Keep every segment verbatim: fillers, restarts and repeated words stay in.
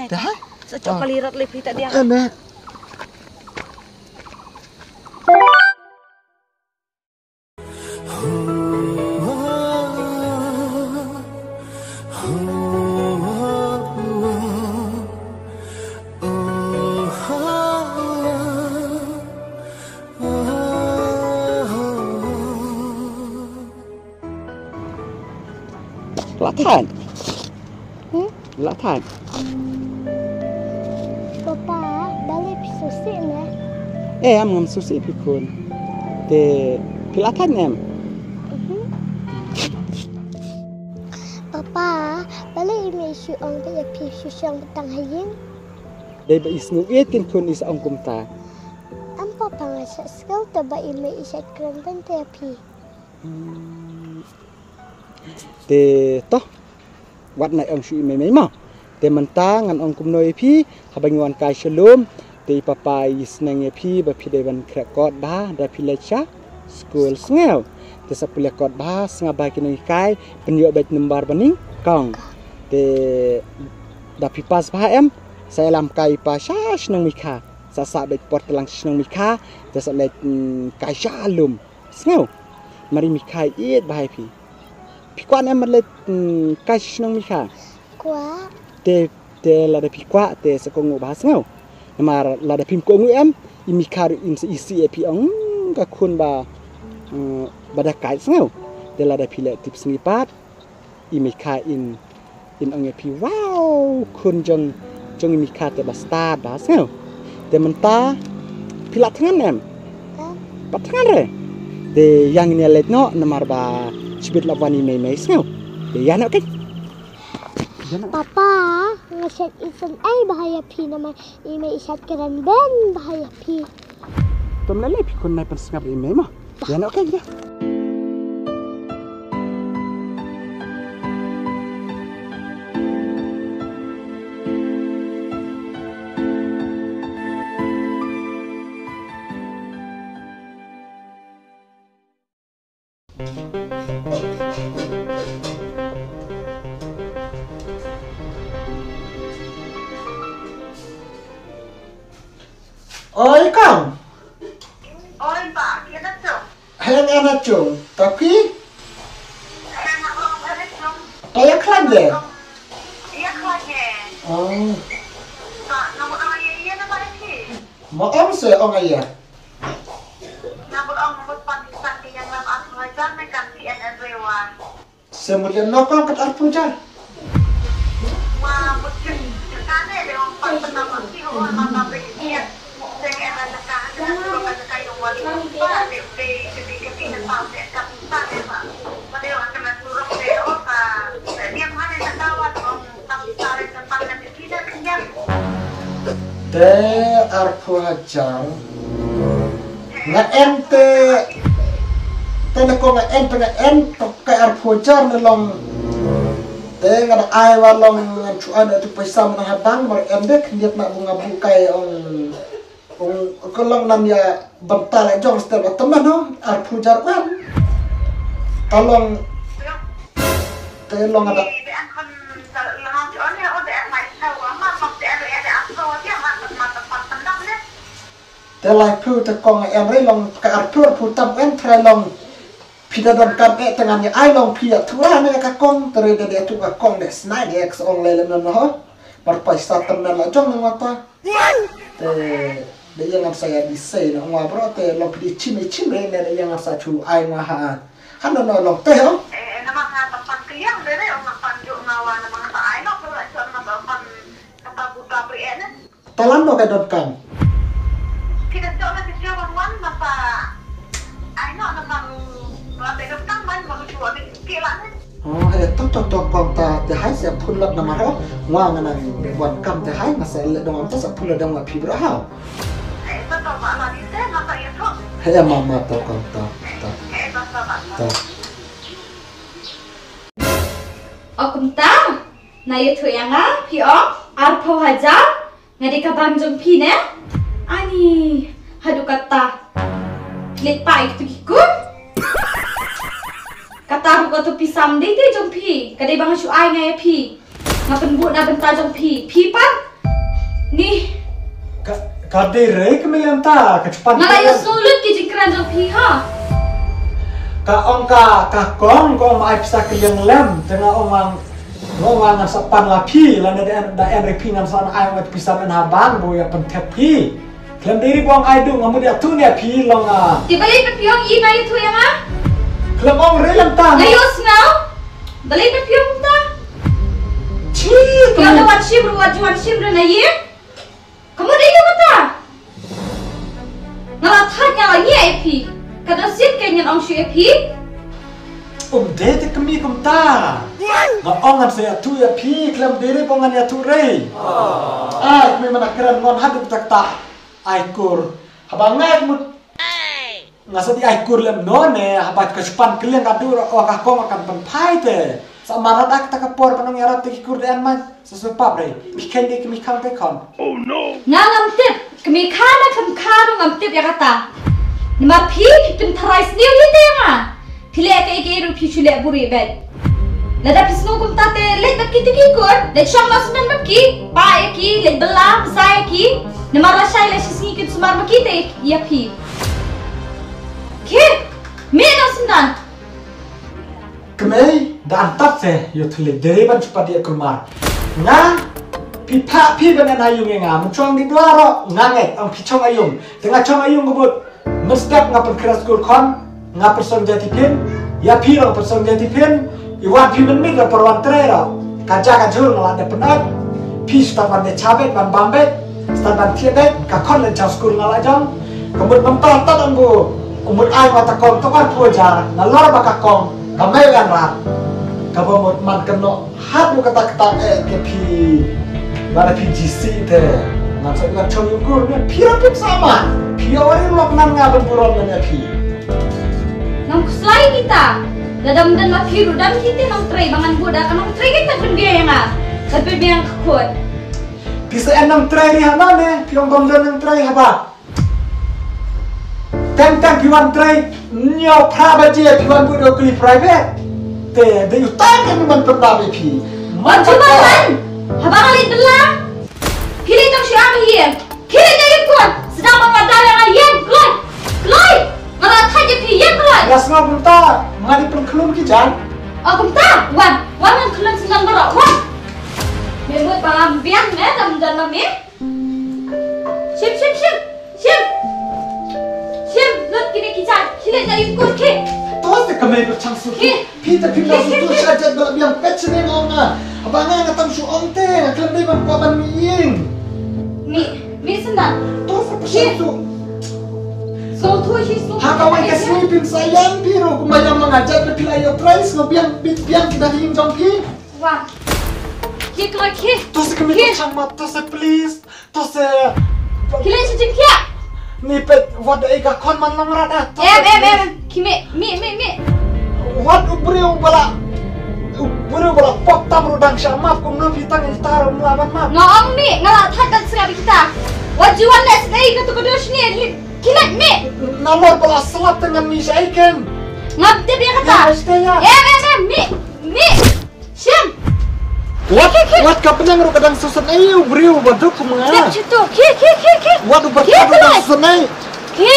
Te hai? Sa chok kali rat le phi ta dia. Eh, ne. Lah tan. Hmm? Lah tan. Papa, balei phi sngewsih ne? Eh, em ngam sngewsih phi khun. Te phi lah tan em? Mhm. Papa, balei i mei i shu ong ba ïa phi shu shong tang ha ïing? Dei ba i sngew ïeit kin khun i sa ong kumta. Em papa, nga sngewsih te ba i mei i shet kren beiñ te ïa phi. Hmm. Te to, wat nai ong shuh i mei mei mo. Te mynta ngan ong kumno ïa phi, haba ngi wan kai sha lum, te i papa i sneng ïa phi ba phi dei ban khreh kot bha da phi leit sha skul, sngew. Te sa pule kot bha, sngap bha ki nonghikai, pynïoh beit number ba nyngkong. Te da phi pass bha em, sa ïalam kai i pa sha shnong Mikha. Sa sah beit por tlang sha shnong Mikha, te sa leit, mm, kai sha lum. Sngew. Namar i Mikha i ïeit bha ïa phi. Phi kwah ne em ban leit, mm, kai sha shnong Mikha? Kwah. Te, te lada phi kwah te sa kohnguh bha, sngew. Namar lada phim kohnguh em, i Mikha ruh in sa isih ïa phi, ong ka khun ba, mm, ba da kai, sngew. Te lada phi leh tip sngi pat, i Mikha in, in ong ïa phi, wow, khun jong, jong i Mikha te ba stad bha, sngew. Te mynta phi lah thngan em? Em. Ba thngan re. Te ïa ngin ïa leit noh namar ba shibit lah wan i mei mei, sngew. Te ïa noh keiñ. Ïa noh. Papa, nga shet isynei bha ïa phi namar i mei i shet kren beiñ bha ïa phi. Tom lei lei phi khun, nai pynsngap ïa i mei mo. Ïa noh keiñ ïa. Oi kong. Oi ba, kina tu. Heng ana chung, tapi. Heng ana chung. Paya klan de. Iya klan de. Oh. Ba, namu nama iya iya nama iki. Ma ong se ong aya. Namut ong mut pan kisan ki yang lam aku hajar ne kan P N N Rewa. Se mut len nokong kat arphew hajar. Wa mut kin kane de ong pan penam ki ho ma ma be ki. Seng era leka hanya suruh ka leka yang wali. Ba de be kedi kedi ne pa de kan sa de ba. Ba de ong kena suruh de o ka. Dia mana nak kawan ong. Te arphew hajar. Nga en te, te ne ko nga en te nga en to ka arphew hajar ne long. Te nga da ai wa long ngan chu ai na tu pisa mana ha bank mar en de khyndiat na bunga bukai ong. Ong, ko long nam ïa bynta la jong step la temen ho, arphew hajar kwan. Ka long, te long ada. Te laiphew te kong em re long ka arphew arphew tam em trai long. Phi da donkam eh te ngan ïa ai long phi ïathuh ra ne ka kong, te re da ïathuh ka kong de snai de ka sa ong lei lei non ho. Mar paisa temen la jong nang wata. Te da ïa ngan sa ïa di sei na ngwa bro te long phi di chim i chim re ne da ïa ngan sa chu ai ngwa ha. Han no no long te ho. Eh, nama nga tapan kiyang de re ong tapan juk ngawa nama nga ta ai no pula juk nama tapan kata buta bri eh ne. Talan no ka donkam. Kita jok na kita wan wan masa. Ai no na malu. Wan te donkam man malu jua ni kila ni. Oh, he to to to kong ta te hai sia phun lat na maro. Wa nga nang wan kam te hai masa le dong am ta sa phun lat dong wa phi bra ha. Eh, to to ba la ni te masa ya to. He ma ma to kong ta. Ta. Eh, to to ba. Ta. O kumta, na ïathuh ïa nga, phi ong, arphew hajar, nga dei ka bank jong phi ne? Ani, haduh katta. Phi leit pah ïa kitu ki kur. Kata ruh katu pisa ym dei dei jong phi, ka dei ba nga shu ai nga ïa phi. Nga pynbun na bynta jong phi, phi pat. Ni. Ka, ka dei re ka mei lem ta, ka chupan. Nga la ïohsngew lut ki jingkren jong phi ha. Ka ong ka, ka kong, ka ong ma ai pisa ka liang lem, te nga ong nga, nga ong nga ngan sa pan la phi, lane da en, da en re phi ngan sa ai nga pisa men ha bank, ba u ïa pynthep phi. Khlem dei re ba ong ai du, nga mut ïathuh ne phi long a. Te balei pat phi ong i na ïathuh ïa nga? Khlem ong re lem ta. Nga ïohsngew. Balei pat phi ong ta? Chi, phi ong da wan shim ruh, wat ju wan shim ruh na ïing. Ka mut aïu kata? Nga la thait, nga la ngiah ïa phi. Ka dang sien kein ngan ong shuh ïa phi. Um dei te kmie kumta. Nga ong ngan sa ïathuh ïa phi, khlem dei re ba ngan ïathuh re. Ai, kmie, mana kren ngon haduh kata kata. Ai kur. Haba nga mut Nga sa dei ai kur lem no ne, haba ka chupan kylliang ka dur, o ka kong kan pynphai te. Sa mara dak ta ka por ban ong ïarap te ki kur de an man. Sa su pap re. Phi khein de ki mi khang te khon. Nga ngam tip, ki mi kha na kham kha ruh ngam tip ïa kata. Namar phi, phi pynthrai sniew hi te nga. Phi leh kaei kaei ruh phi shu leh buhrieh beit. Lada phi sngew kumta te leit bad ki te ki kur, leit shong noh sngewbha bad ki, pah ïa ki, leit bylla, bsa ïa ki. Namar lashai lashisngi kin sumar bad ki te ïa phi. Khie, mih noh sngewbha. Kmie, da an tat se, ïoh thylliej dei ban shu pat ïa kulmar. Nga, phi phah phi ban ïa ïung ïa nga, mynshwa dei dwar ruh, nga ngeit, ong phi shong ïa ïung. Te nga shong ïa ïung ka mut. Mynstep nga pynkhreh skul khon, nga pyrsong jati phin, ïa phi ruh pyrsong jati phin, i wan phi mynmiet ruh pyrwan trei ruh, ka ja ka jhur nga la dep pynat, phi stad ban dei chabet ban bam bet, stad ban thiah bet, ka khon leit jaw skul nga la jong, ka mut mynta tad ong bu, u mut ai ma ta kong ta kong phew hajar, nga lor ba ka kong, ka mei ban rat, kaba mut man kynnoh. Hap u kata kata eh ke phi. Lada phi G C te. Ngan sa ngan chong ïa u kur ne phi ra phi sama. Phi ïa wari lok nan nga ban burom ne phi. Nang kuslai kita. Lada mdan ma phi ruh dam kita nang trei ba ngan buh da ka nang trei kita pynbiang ïa nga. Ka pynbiang ka khun. Phi sa en nang trei ri hana ne phi ong bam don nang trei haba. Teng teng phi wan trei, hynñiew phra baje phi wan buh da u kli private. Te, dei utai ka phi man pyndap ïa phi. Man jubab man. Haba nga leit bylla. Phi leit tang shu am hi. Phi leit da ïa pun. Sdang ba nga da ïa nga ïeng kloi. Kloi. Nga la thait ïa phi ïeng kloi. Nga sngew kumta, nga dei pynkhlun ki jan. O kumta, wan. Wan ngan khlun sdang baroh. Wan. Me mut ba ngam biang me, dam dan ma me. Shim, shim, shim. Shim. Shim, lut kine ki jait. Ki leit da ïing kur ki. To se ka mei ba chang su. Ki. Phi te phi la su tu sha jait ba biang pet shane nga nga. Haba nga nga tam shu ong te, nga khlem dei ban kwah ban mih ïing. Mih, mih sendal. To se phi shang su. So tu shi su. Ha ka wan ka sngi phin sa ïam phi ruh kumba ïam ma nga jait ba phi la ïoh trai sngew biang biang ki da ïing jong phi. Wan. Ki kloi ki. To se ka mei ba chang ma, to se please. To se. Ki leh shi jingthiah. Ni pet wat da i ka khon man long rat ah. Em, em, em. Ki mih, mih, mih, mih. Wat u briew ba la. U briew ba la pop tam ruh dang sha map kumno phi tang i tar um la ban map. Nga ong mih, nga la thait ban sngap ïa kita. Wat ju wan leh sdei ka tu ka dos ni. Ki leh mih. Namar ba la slap te ngan mih sha i ken. Ngam tip ïa kata. Em, em, em, mih, mih. Shim. Wat, wat ka pneng ruh ka dang susan ei u briew ba duk kum nga. Dep chitu. Ki, ki, ki, ki. Wat u ba duk dang susan ei. Ki.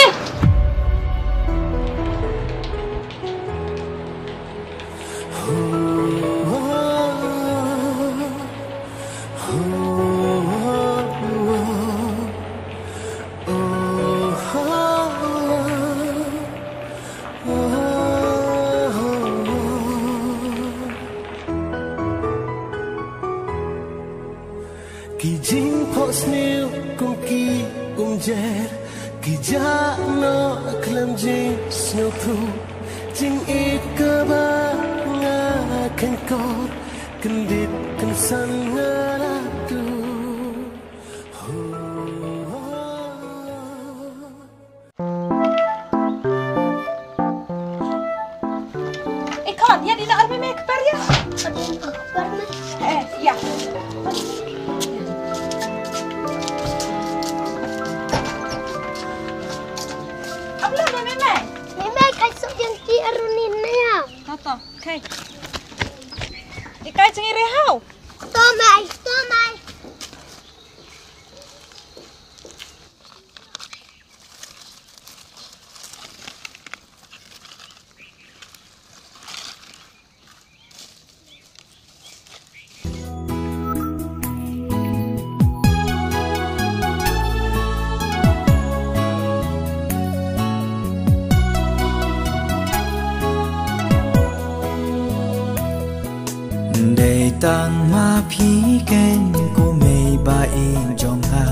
Ki jingphohsniew kum ki umjer, ki jah noh khlem jingsngewthuh, jingïeit kaba nga khenkor, kyndit kynsan nga la tuh. Ei khon, ïa dina ar mei mei kper ïa. Kper mei. Eh, ïa. Abla mei mei mei. Mei mei kai sok yang ki aruni ne ya. To to, kai. Ei kai jingïarap hau. To mei, to mei. Tang ma phi ken ko mei ba i jong nga,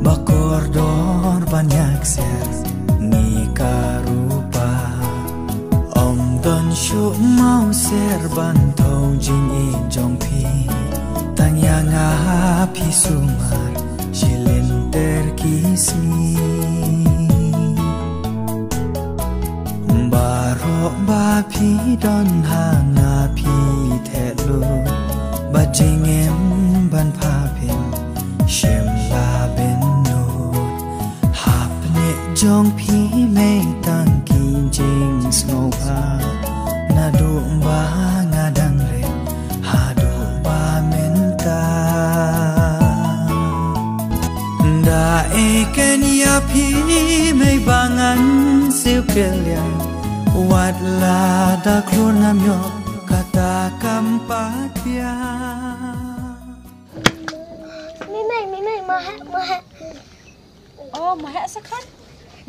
ba kordor ban yak ser ni ka rupa. Ong don shu mau ser ban thau jing i jong phi. Tang ya nga phi sumar, shilin ter ki sngi. Baroh ba phi don ha nga phi theh lut, ba jingim ban pha phin shim la bin nud. Hap ne jong phi mei tang ki jing sngewbha, naduh ba nga dang rit haduh ba mynta. Da e ken ya phi mei ba ngan siew kylliang, wat la da khlur ngam ïoh kata kam pat ïa. Mei mei, mei mei, ma heh, ma heh. Oh, ma heh sa khan.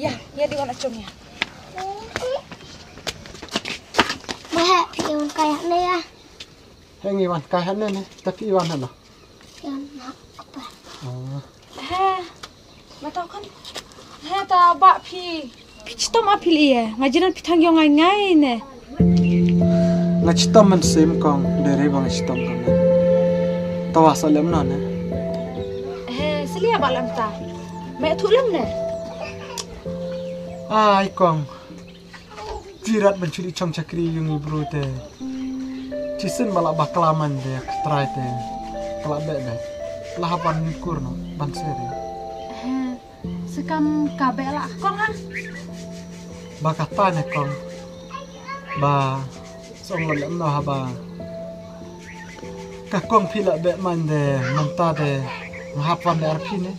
Ya, ya di wan achung ya. Ma heh, phi wan kai hangne ya. Heh, ngi wan kai hangne ne, ta phi wan hano? Wan ha kpa. Oh. Heh, ma tau khan. Heh, ta ba phi. Phi chitom a phi li e. Nga jinan phi thang ïong ngai ngai ne. Nga chitom man sim kong, dere ba nga chitom kong. Tawa sa lem na ne. Heh, sa lia ba lem ta. Me thu lem ne. Ai kong. Jirat ban chuli chong chakri yung i bru te. Chisin bala bakla man de trai te. Kala be be. Lah ban kur no ban seri. Sekam ka be la kong ha. Ba kata ne kong. Ba song lem no haba. Ka kong phi la be man de man ta de. Ngahap wan de arphi ne.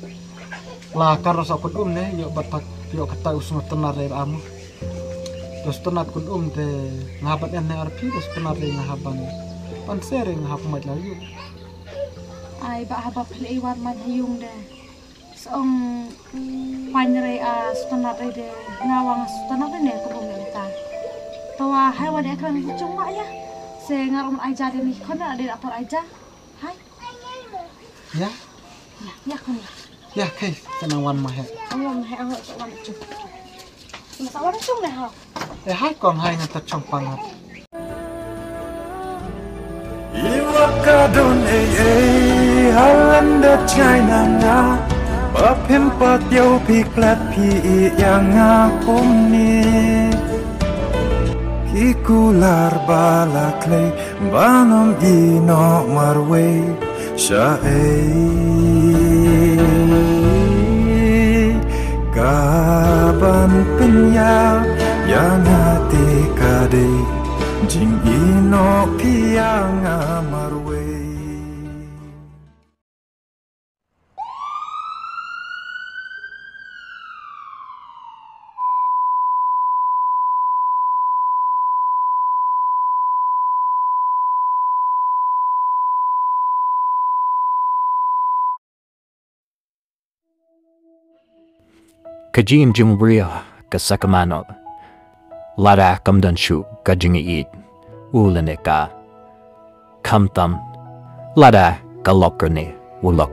La kar sa kut um ne, yo batak, yo kata usung tenar re amu. Dos tenar kut um te ngahaban en ne arphi, dos tenar re ngahaban. Pan seri ngahap mat la yu. Ai ba haba phle war man hayung de. Song pan re a sutanat re de ngawang sutanat re ne kut um ne ta. Tawa hai wa de kran kuchung ma ya. Se ngar um ai ja de ni khona de dapur ai ja. Hai. Ya. Ya, ya, kan ya. Ya, kai, sa nang wan ma heh. Wan ma heh, wan chung. Sa wan chung ne ha. Eh, hai kong, hai ngan ta chong pang ha. Iwa ka don ei ei, Highlander China nga. Ba phim pat yow phi klet phi i ya nga kum ni. Ki kular ba la klei. Banom ino marwei sha ei. Kaban pynïap ïa nga te ka dei jingino phi ïa nga marwei. Ka jingim jong u briew ka sa ka manok. Lada kam don shuh ka jingïeit u lane ka. Khamtam lada ka lok kane u lok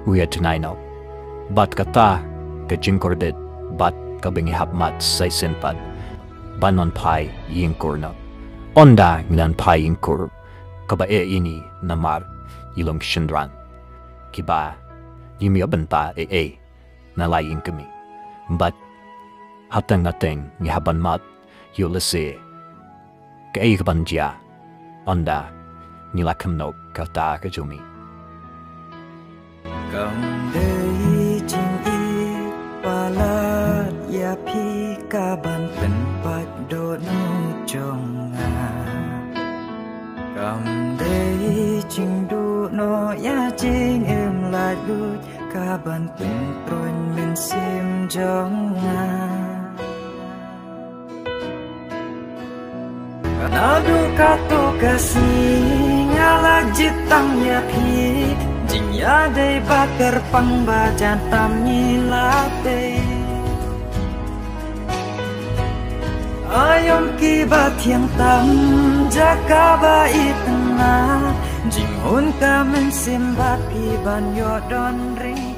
u ïa tnai nok. Bad kata ka jingkordit bad ka byngi hap mat sai sien pat. Ba non phai ïing kur nok. Ynda ngi non phai ïing kur kaba e ini namar i long shynrang. Kiba ym ïoh bynta e e. Na la ïing kmie. Bad hapdeng na teng ngi hap ban mad ïoh lehse kaei kaban jia ynda ngi la kham nok kata ka jong ngi. Kam dei jingïeit palat ïa phi kaban pynpait dohnud jong nga. Kam dei jingduh noh ïa jingim laitluid kaban pynpruin mynsiem jong nga. Naduh kato ka sngi nga la jied tang ïa phi, jingïadei ba kyrpang ba jan tam ngi la tei. Aïom kiba thiang tam jaka ba itynnad, Jinghun ka mynsiem ba phi ban ïoh don ring.